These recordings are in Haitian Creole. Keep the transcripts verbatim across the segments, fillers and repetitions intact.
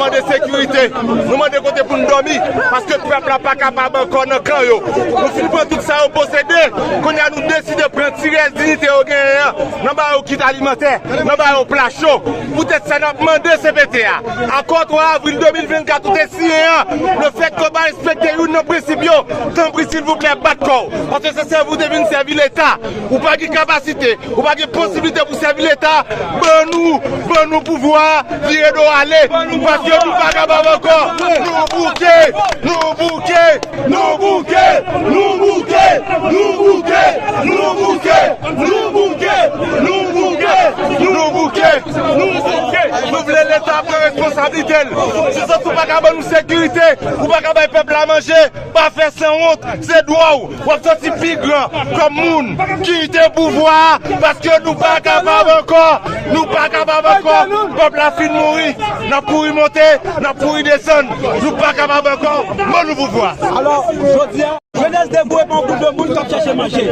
Mande sekirite, nou mande kote pou n dòmi, paske pèp la pa kapab ankò nan kan yo. Nou fin pran tout sa yo posede, kounye a nou deside pran ti rès diyite yo genyen an, n a ba yo kit alimantè, n a ba yo pla cho. Poutèt sa, n ap mande C P T a, akò twa avril de mil vennkat ou te siyen an, lefètke w pa respekte youn nan prensip yo, tanpri, silvouplè, bat kò w. Paske se sèvi w te vin sèvi Leta. Ou pa gen kapasite, ou pa gen posiblite pou sèvi Leta. Ban nou, ban nou pouvwa a, vire do w ale. Paske nou pa kapab ankò. Nou bouke, nou bouke, nou bouke, nou bouke, nou bouke, nou bouke, nou bouke, nou bouke, nou bouke, nou bouke. Nou vle Leta pran responsablite l. Se sòt ou pa ka ban nou sekirite, ou pa ka bay pèp la manje, pa fè sanwont, se dwa w. W ap santi pi gran kòm moun ki te pouvwa a, paske nou pa kapab ankò. Nou pa kapab ankò. Pèp la fin mouri. N ap kouri monte, n ap kouri desann. Nou pa kapab ankò. Ban nou pouvwa. Alò, jodi a, jenès deboure pa yon gwoup de moun k ap chèche manje.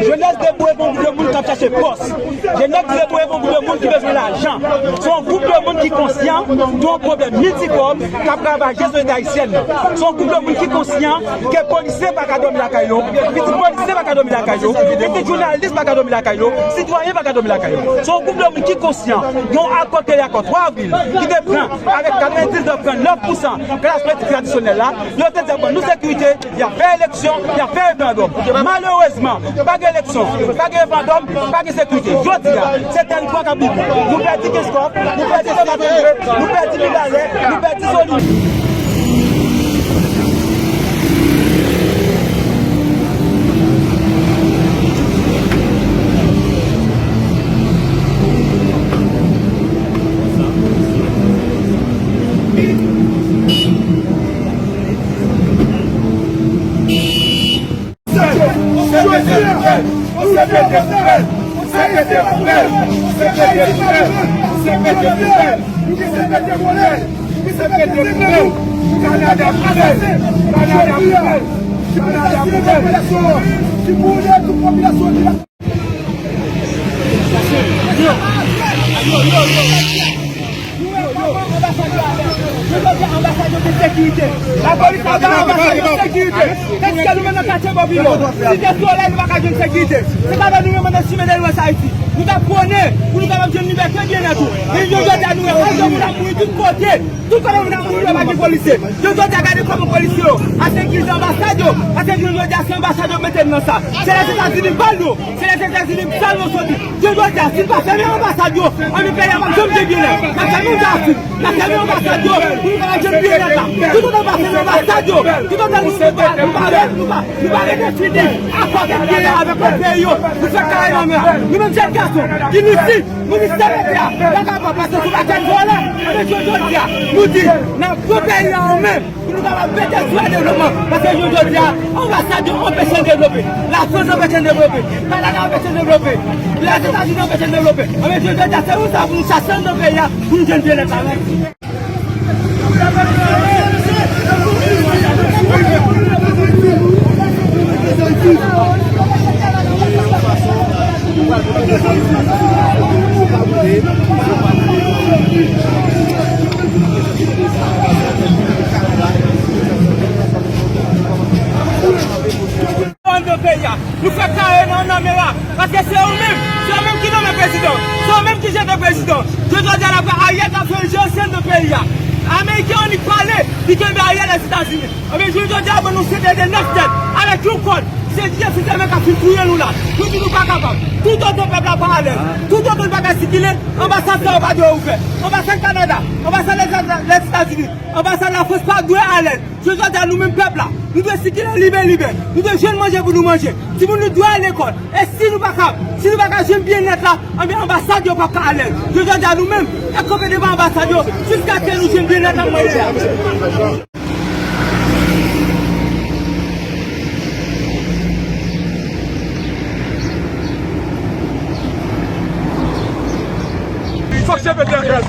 Jenès deboure pa yon gwoup de moun k ap chèche pòs. Jenès deboure pa yon gwoup de moun ki bezwen lajan. Se yon gwoup de moun ki konsyan de yon pwoblèm miltifòm k ap ravaje sosyete ayisyèn nan. Se yon gwoup de moun ki konsyan ke polisye pa ka dòmi lakay yo, pitit polisye pa ka dòmi lakay yo, pitit jounalis pa ka dòmi lakay yo, sitwayen pa ka dòmi lakay yo. Se yon gwoup de moun ki konsyan yon akò ki te ye akò twa avril, ki te pran avèk katrevendiznèf pwen nèf pousan klas politik tradisyonèl la, yo te di ap ban nou sekirite, y ap fè eleksyon, y ap fè referandòm. Malerezman, pa gen eleksyon, pa gen referandòm, pa gen sekirite. Jodi a, se tèritwa k ap viv. Nou pèdi kenz kòb, nou pèdi senkat mil, nou pèdi mil dalè, nou pèdi solid. Nou wè kòman anbasadè a fè. Jodi a, anbasadè yo gen sekirite. Lapolis pa bay anbasadè yo sekirite. Tandis ke nou menm nan katye Bòpilò, Site Solèy, nou pa ka jwenn sekirite. Se pa vre nou menm nan simen de lwès Ayiti. Nou t ap pwone pou nou kapab jwenn libète byennèt ou. Men jodi a, nou wè kòman moun ap mouri tout kote. Tout kote moun ap mouri, yo pa gen polisye. Jodi a, gade kòman polisye yo ap sekirize anbasad yo. Paske jodi a, se anbasad yo mete n nan sa. Se Lèzetazini ba l yo. Se Lèzetazini ba l yo soti. Jodi a, si n pa fèmen anbasad yo, anben peyi a p ap janm gen byennèt. N ap fèmen anbasad, n ap fèmen anbasad yo, pou nou kapab jwenn byennèt la. Toutotan n pa fèmen anbasad yo, toutotan nou, nou pa, nou pa, nou pa, nou pa redefini akò k ap genyen avèk lòt peyi yo, nou fè kare nan men. Nou menm jèn gason, ki nou si, nou di se mete a, n ap kapab pase sou pakèt vòlè, men jodi a, nou di, n ap pran peyi a an men. Pou nou kapab mete sou la devlopman. Paske jounen jodi a, anbasad yo anpeche n devlope. Lafrans anpeche n devlope. Kanada anpeche n devlope. Lèzetazini anpeche n devlope. Anben jounen jodi a, se pou sa pou nou chache anndan peyi a, pou nou jwenn byennèt la menm. Anndan peyi a, nou fè kare nan, nan men a, paske se yo menm, se yo menm ki nonmen prezidan, se yo menm ki jete prezidan. Jodi a, n ap wè Ariel k ap fè yon jenosèn nan peyi a. Ameriken annik pale, li kenbe Ariel Lèzetazini. Anben, jounen jodi a, ban nou sete de nèf tèt avèk yon kòd. Se vye fizemen k ap fin touye nou la. Nou di nou pa kapab. Toutotan pèp la pa alèz, toutotan bagay sikile, anbasad sa yo pa dwe ouvè. Anbasad Kanada, anbasad Lèzetazini, anbasad Lafrans pa dwe alèz. Jounen jodi a, nou menm pèp la, nou dwe sikile libe libe. Nou dwe jwenn manje pou nou manje. Timoun nou dwe al lekòl. E si nou pa ka, si nou pa ka jwenn byennèt la, anben anbasad yo p ap ka alèz. Jounen jodi a, nou menm, n ap kanpe devan anbasad yo jiskaske nou jwenn byennèt n ap mande a. Fòk C P T a kraze.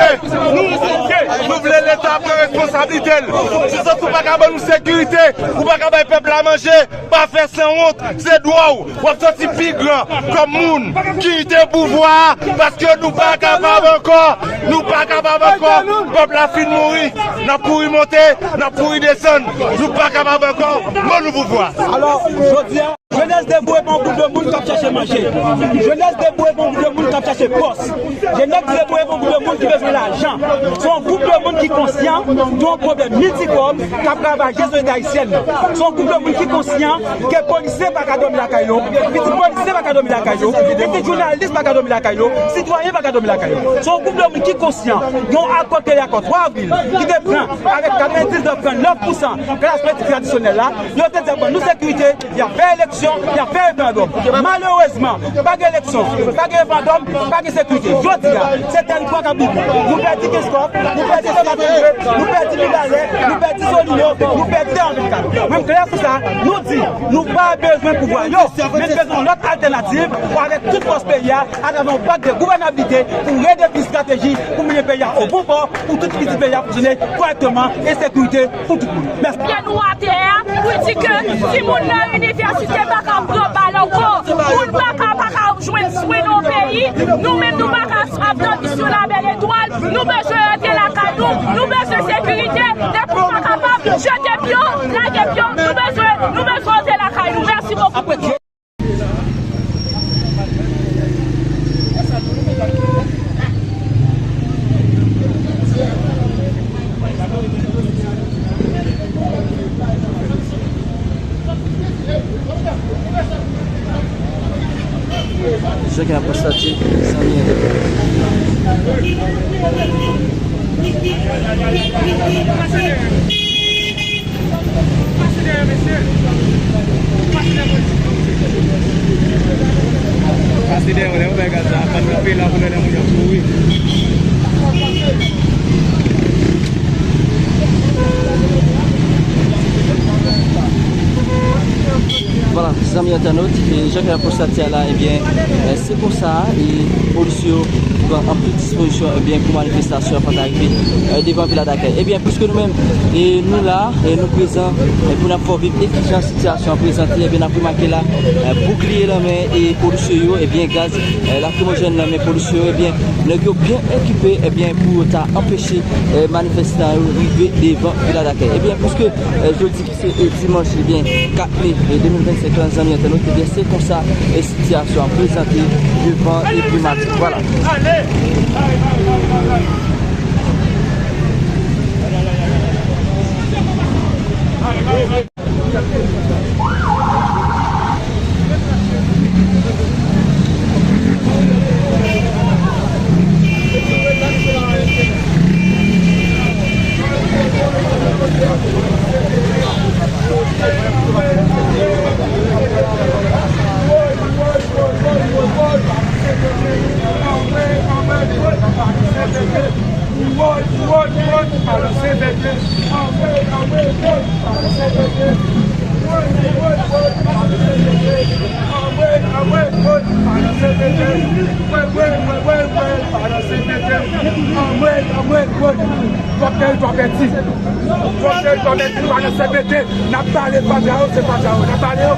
Nou, nou vle Leta pran responsablite l. Si w santi w pa ka ban nou sekirite, ou pa ka bay pèp la manje, pa fè sanwont, se dwa w. W ap santi pi gran kòm moun ki te pouvwa a, paske nou pa kapab ankò. Nou pa kapab ankò. Pèp la fin mouri. N ap kouri monte, n ap kouri desann. Nou pa kapab ankò. Ban nou pouvwa. Alò, jodi a, jenès deboure pa yon gwoup de moun k ap chèche manje. Jenès deboure pa yon gwoup de moun k ap chèche pòs. Jenès deboure pa yon gwoup de moun ki bezwen lajan. Se yon gwoup de moun ki konsyan de yon pwoblèm miltikòm k ap ravaje sosyete ayisyèn nan. Se yon gwoup de moun ki konsyan ke polisye pa ka dòmi lakay yo, pitit polisye pa ka dòmi lakay yo, pitit jounalis pa ka dòmi lakay yo, sitwayen pa ka dòmi lakay yo. Se yon gwoup de moun ki konsyan de yon akò ke y akò twa avril ki te pran avèk katrevendiznèf pwen nèf pousan klas politik tradisyonèl la, yo te di ap ban nou sekirite, y ap fè eleksyon, y ap fè referandòm. Malerezman, pa gen eleksyon, pa gen referandòm, pa gen sekirite. Jodi a, se tèritwa k ap viv. Nou pèdi Kenskòf, nou pèdi Senmatenbe, nou pèdi Mibalè, nou pèdi Solino, nou pèdi Tèranventkat. Mwen m klè sou sa, nou di, nou pa bezwen pouvwa yo, men n bezwen yon lòt altènativ avèk tout fòs peyi a, atravè yon pak de gouvènabilite pou redefini estrateji pou mennen peyi a o bon pò, pou tout pitit peyi a fonksyone kòrèkteman e sekirite pou tout moun. Mèsi. Pye nou atè a pou di ke timoun nan inivèsite pa ka pran bal ankò. Moun pa ka, pa ka jwenn swen nan peyi. Nou menm, nou pa ka ap dòmi sou Labèl Etwal. Nou bezwen rantre lakay nou. Nou bezwen sekirite. Depi w pa kapab, jete pye w, lage pye w. Nou bezwen, nou bezwen rantre lakay nou. Mèsi bokou. Chak apwòch sa ti zanmi an. Pase dèyè, mesye. Pase dèyè, mesye. Pase dèyè, lè yo bay gaz la, pa kanpe la pou lè moun yo kouri. Vwala, zanmi entènot, e jan ke apwòch sa ti a la, ebyen, e, se konsa, e, polisye yo pran anpil dispozisyon, ebyen, pou manifestasyon an pa ta rive, e, devan Vila Dakèy. Ebyen, piske nou menm, e, nou la, e, nou prezan, e, pou n ap fè w viv e kijan sitiyasyon an prezante, ebyen, n ap remake la, e, boukliye nan men, e, polisye yo, ebyen, gaz, e, lakrimojèn nan men polisye yo, ebyen, nèg yo byen ekipe, ebyen, pou yo ta anpeche, e, manifestan yo rive devan Vila Dakèy. Ebyen, piske, e, jodi ki se, e, dimanch, ebyen, kat me, e, de mil vennsenk lan, zanmi entènot, ebyen, se konsa, e, sitiyasyon an prezante devan, e, primati. Vwala. Anmwey, anmwey, vòt pa nan C V T. Anmwey, anmwey, vòt pa nan C V T. Anmwey, anmwey, vòt pa nan C V T. Anmwey, anmwey, vòt pa nan C V T. Anmwey, anmwey, vòt pa nan C V T. Anmwey, anmwey, vòt. Vòt tèritwa pèdi. Vòt tèritwa pèdi pa nan C V T. N ap bale fatra yo, se fatra yo n ap bale yo.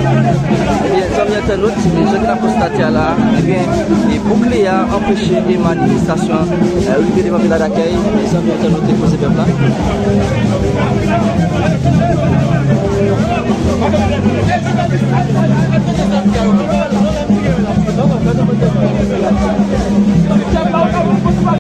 Ebyen, zanmi entènot, jan n ap konstate a la, ebyen, e boukle a anpeche e manifestasyon an, e, rive devan Vila Dakèy, e zanmi entènot e koze pèp la.